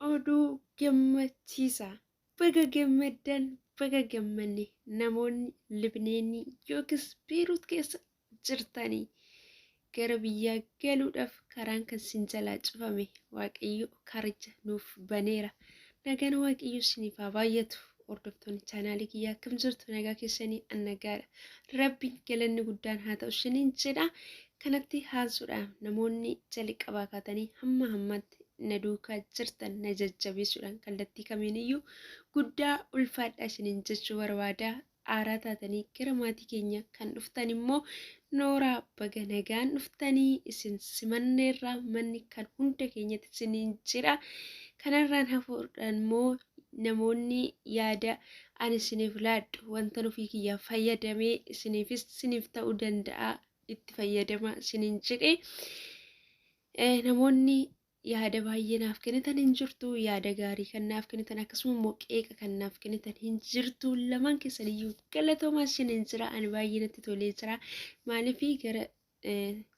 Oduu gammachiisaa! Baga gammaddan, baga gammanne namoonni Libneenii yookiis Beerut keessa jirtanii gara biyyaa galuudhaaf karaan kan sin jalaa cufame Waaqayyo karicha nuuf baneera. Nagaan Waaqayyo isiniif haa baay'atu. Hordoftoonni chaanaalii kiyyaa akkam jirtu nagaa keessanii an nagaadha. Rabbiin galanni guddaan haa ta'u isiniin jedha. Kanatti haasuudhaan namoonni jalqabaa kaatanii hamma hammaatti na duukaa jirtan na jajjabeessuudhaan kallattii kamiiniyyuu guddaa ulfaadhaa isiniin jechuu barbaada. Aaraa taatanii gara maatii keenya kan dhuftan immoo nooraa baga nagaan dhuftanii isin simanneerraa manni kan hunda keenyatti isiniin jira. Kanarraan hafuudhaan immoo namoonni yaada ani isiniif laadhu wanta ofii kiyyaaf fayyadamee isiniifis isiniif ta'uu danda'a itti fayyadama isiniin jedhe. Namoonni yaada baay'ee naaf kennitan hin jirtu yaada gaarii kan naaf kennitan akkasuma immoo qeeqa kan naaf kennitan hin jirtu lamaan keessan iyyuu galatoomaa isiniin jira ani baay'ee natti tolee jira maaliif gara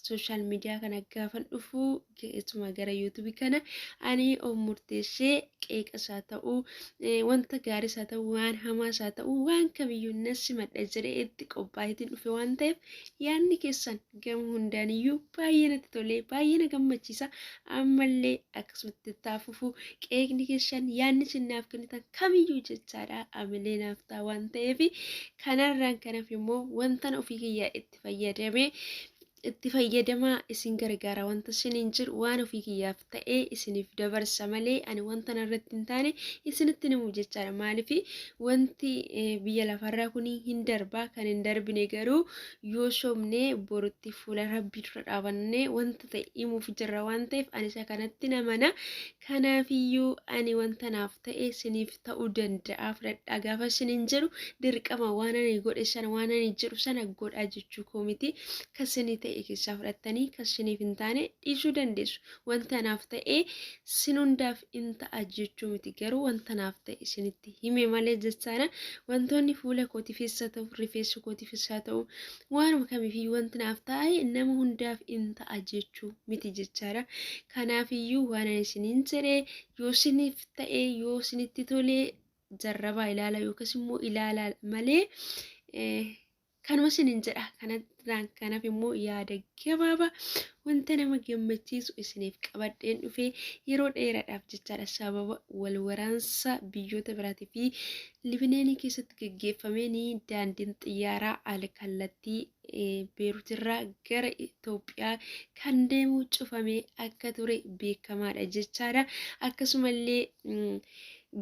sooshaal miidiyaa kana gaafan dhufu keessumaa gara yuutuubii kana ani of murteessee qeeqa isaa ta'uu wanta gaarii isaa ta'uu waan hamaa isaa ta'uu waan kamiyyuu nan simadha jedhee itti qophaa'eetiin dhufe waan ta'eef yaadni keessan gama hundaaniyyuu baay'ee natti tolee baay'ee na gammachiisa ammallee akkasumatti itti fufu qeeqni keessan yaadni isin naaf kennitan kamiyyuu jechaadha amilee naaf ta'a waan ta'eef kanarraan kanaaf immoo wantan ofii kiyyaa itti fayyadamee itti fayyadamaa isin gargaara wanta isiniin jiru waan ofii kiyyaaf ta'ee isiniif dabarsa malee ani wanta narratti hin taane isinitti himu jechaadha. Maaliif wanti biyya lafarraa kun hin darbaa kan hin darbine garuu yoo sobnee borutti fuula rabbii dura dhaabannee wanta ta'e himuuf jirra waan ta'eef ani isa kanatti namana. Kanaafiyyuu ani wanta naaf ta'e isiniif ta'uu danda'a fudhadhaa gaafa isiniin jedhu dirqama waan ani godhe sana waan ani jedhu sana godhaa jechuu koo miti. Kan isinii ta'e keessaa fudhattanii kan isiniif hin taane dhiisuu dandeessu. Wanta naaf ta'e sin hundaaf hin ta'a jechuu miti garuu wanta naaf ta'e isinitti hime malee jechaadha. Wantoonni fuula kootiifis haa ta'u rifeensa kootiifis haa ta'u waanuma kamiifiyyuu wanti naaf ta'e nama hundaaf hin ta'a jechuu miti jechaadha. Kanaafiyyuu waan ani isiniin jedhe yoo isiniif ta'e yoo isinitti tole jarrabaa ilaala yookas immoo ilaalaa malee kanuma isiniin jedha. Kanarraan kanaaf immoo yaada gabaabaa wanta nama gammachiisu isiniif qabadheen dhufe yeroo dheeraadhaaf jechaadha sababa wal waraansa biyyoota biraatii fi Libineenii keessatti gaggeeffameen daandiin xiyyaaraa al kallattii Beeruutirraa gara Itoophiyaa kan deemu cufamee akka ture beekamaadha jechaadha. Akkasumallee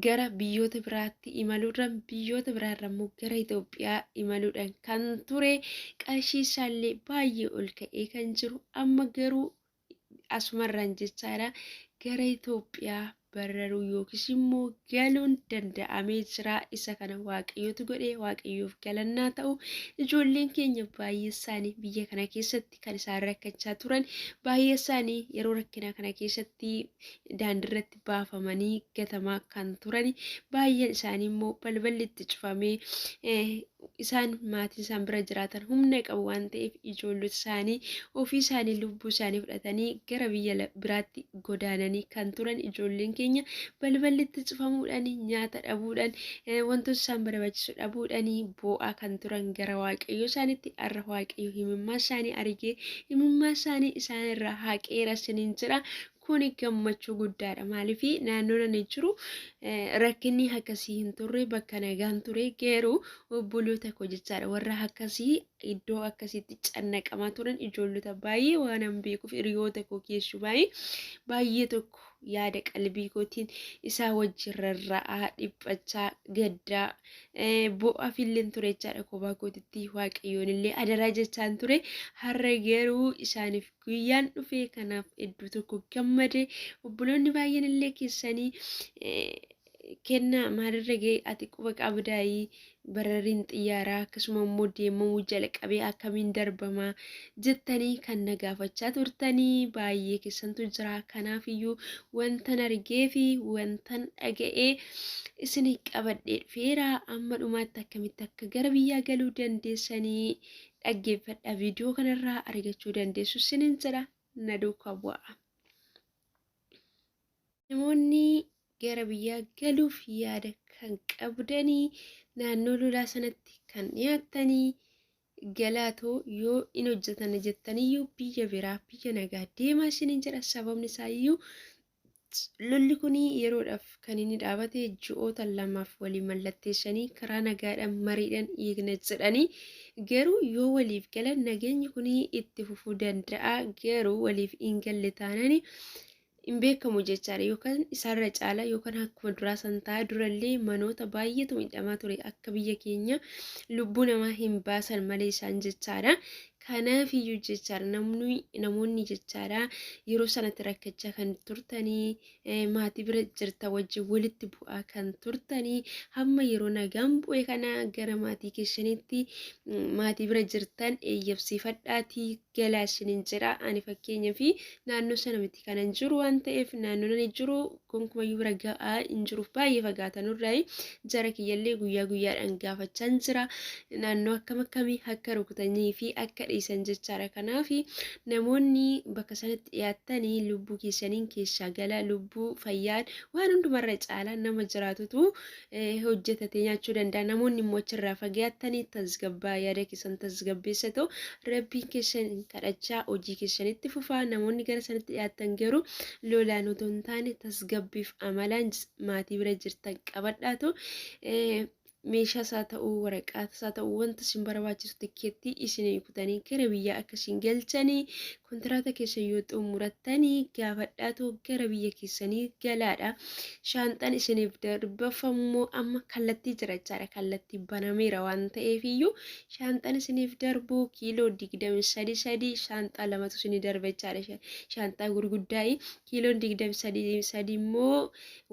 gara biyyoota biraatti imaluudhaan biyyoota biraarra immoo gara Itoophiyaa imaluudhaan kan ture qarshii isaallee baay'ee ol ka'ee kan jiru amma garuu asumarraan jechaadha gara Itoophiyaa bararuu yookiis immoo galuun danda'amee jira. Isa kana Waaqayyotu godhe Waaqayyoof galannaa ta'u. Ijoolleen keenya baay'ee isaanii biyya kana keessatti kan isaan rakkachaa turan baay'ee isaanii yeroo rakkinaa kana keessatti daandiirratti baafamanii gatamaa kan turan baay'een isaanii immoo balballi itti cufamee isaan maatiin isaan bira jiraatan humna qabu waan ta'eef ijoollota isaanii ofii isaanii lubbuu isaanii fudhatanii gara biyya biraatti godaananii kan turan ijoolleen keenya balballi itti cufamuudhaan nyaata dhabuudhaan wantoota isaan barbaachisu dhabuudhaan boo'aa kan turan gara waaqayyoo isaaniitti har'a waaqayyo himimmaa isaanii argee himimmaa isaanii isaan irraa haqeera isiniin jedha. Kuni gammachuu guddaadha. Maaliif naannoon ani jiru rakkinni akkasii hin turre bakka nagaan ture garuu obboloota koo jechaadha warra akkasii iddoo akkasiitti cannaqamaa turan ijoollota baay'ee waan an beekuuf hiriyoota koo keessumaa baay'ee tokko yaada qalbii kootiin isaa wajjin rarra'aa dhiphachaa gaddaa bo'aafillee ture jechaadha kophaa kootitti waaqayyoon illee adaraa jechaan ture har'a garuu isaaniif guyyaan dhufe kanaaf hedduu tokko gammade obboloonni baay'een illee keessanii kennaa maalirra ga'e ati quba qabdaayii barariin xiyyaaraa akkasuma immoo deemamuu jalqabee akkamiin darbamaa jettanii kan na gaafachaa turtanii baay'ee keessantu jira kanaafiyyuu wantan argee fi wantan dhaga'ee isinii qabadhee dhufeera amma dhumaatti akkamitti akka gara biyyaa galuu dandeessanii dhaggeeffadha viidiyoo kanarraa argachuu dandeessu isiniin jedha na duukaa bu'aa. Namoonni Gara biyyaa galuuf yaada kan qabdanii, naannoo lolaa sanatti kan dhiyaattanii, galaatoo yoo in hojjetan jettaniyyuu biyya biraa, biyya nagaa deemaa isiniin jedha. Sababni isaayyuu lolli kun yeroodhaaf kan inni dhaabate ji'oota 2f walii mallatteessanii karaa nagaadhaan mariidhaan eegna jedhanii, garuu yoo waliif galan nageenyi kun itti fufuu danda'a. Garuu waliif hin galle taanaan hin beekamu jechaadha. Yookaan isaarra caala yookaan akkuma duraa san ta'a. Durallee manoota baay'eetu miidhamaa ture, akka biyya keenya lubbuu namaa hin baasan malee isaan jechaadha. Kanaafiyyuu jechaadha, namoonni jechaadha, yeroo sanatti rakkachaa kan turtanii, maatii bira jirta wajjin walitti bu'aa kan turtanii, hamma yeroo nagaan bu'e kana gara maatii keessanitti maatii bira jirtan eeyyabsiifadhaatii galaa isiniin jedha. Ani fakkeenyaa fi naannoo sana miti kanan jiru waan ta'eef, naannoo ani jiru gonkumayyuu bira ga'aa hin jiruuf baay'ee fagaatanurraa jara kiyyallee guyyaa guyyaadhaan gaafachaa jira. Naannoo akkam akkamii akka rukutanii fi akka dhiisan jechaadha. Kanaaf namoonni bakka sanatti dhiyaattanii lubbuu keessaniin keessaa gala, lubbuu fayyaan waan hundumarra caalaa nama jiraatutu hojjetatee nyaachuu danda'a. Namoonni immoo achirraa fagaattanii tasgabbaa, yaada keessan tasgabbeessatu, rabbiin keessan kadhachaa hojii keessanitti fufaa. Namoonni gara sanatti dhiyaattan garuu lolaan otoo hin taane tasgabbiif amalaan maatii bira jirtan qabadhaatu meeshaa isaa ta'uu, waraqaa isaa ta'uu, wanta isin barbaachisu tikkeettii isinii kutanii gara biyyaa akka isin galchanii kontiraata keessa yoo xumurattanii gaafadhaatu gara biyya keessanii galaadha. Shaanxaan isiniif darbafammoo amma kallattii jira jechaadha. Kallattii banameera waan ta'eef iyyuu shaanxaan isiniif darbu kiiloo 23 3 shaanxaa 2tu isinii darba jechaadha. Shaanxaa gurguddaa kiiloon 23 3 immoo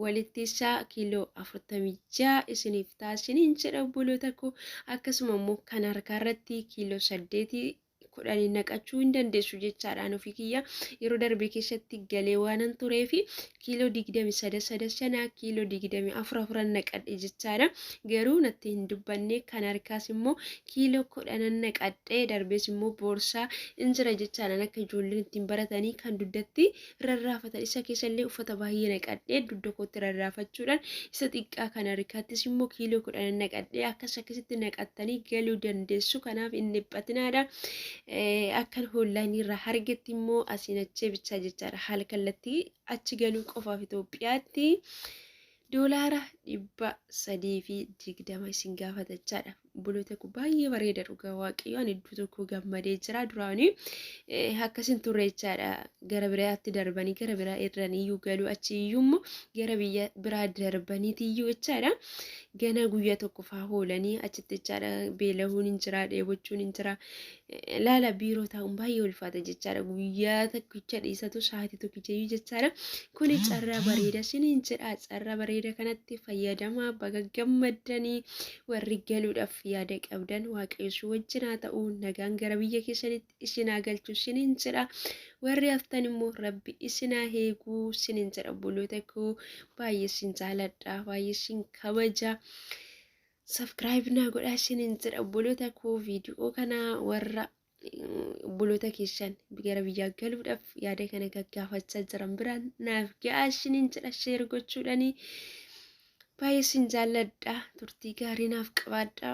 walitti isaa kiiloo 46 isiniif taasisaniin jedha obboloota koo. Akkasuma immoo kan harkaa irratti kiiloo 8 10 naqachuu hin dandeessu jechaadhaan. Ofii kiyya yeroo darbe keessatti galee waanan tureefi kiiloo 23 3 5, kiiloo 24 4 naqadhe jechaadha. Garuu natti hin dubbanne. Kan harkaas immoo kiiloo 10 naqadhe. Darbees immoo boorsaa hin jira jechaadhaan, akka ijoolleen ittiin baratanii kan dugdatti rarraafatan, isa keessallee uffata baay'ee naqadhe dugda kootti rarraafachuudhaan. Isa xiqqaa kan harkaattis immoo kiiloo 10 naqadhe. Akkas akkasitti naqattanii galuu dandeessu. Kanaaf hin dhiphatinaadha. Akkan hoonlaayinii irraa argetti immoo asiin achee bichaa jechaadha. Haala kallattii achi galuu qofaaf Itoophiyaatti $320 isin gaafata jechaadha. Obboloota koo, baay'ee bareeda, dhugaa waaqayyo ani iddoo tokko gammadee jira. Duraanii akkasin turre jechaadha. Gara biraatti darbanii gara biraa irraan iyyuu galuu, achi iyyuu immoo gara biyya biraa darbaniiti iyyuu jechaadha. Gana guyyaa tokko faa oolanii achitti jechaadha, beelahuun hin jira, dheebochuun hin jira. Laala, biiroo taa'uun baay'ee ulfaata jechaadha. Guyyaa tokkicha dhiisatu sa'aatii tokkicha iyyuu jechaadha. Kuni carraa bareeda isiniin jedha. Carraa bareeda kanatti fayyadamaa, baga gammaddanii. Warri galuudhaaf yaada qabdan waaqayyo si wajjin haa ta'u, nagaan gara biyya keessanitti isin haa galchu isiniin jedha. Warri haftan immoo rabbi isin haa eeguu isiniin jedha. Obboloota koo, baay'ee isin jaaladha, baay'ee isin kabaja. Subscribe naa godhaa isiniin jedha obboloota koo. Viidiyoo kana warra obboloota keessan gara biyyaa galuudhaaf yaada kana gaggaafachaa jiran biraan naaf ga'aa isiniin jedha share gochuudhaanii. Baay'ee isin jaalladha. Turtii gaarii naaf qabaadha.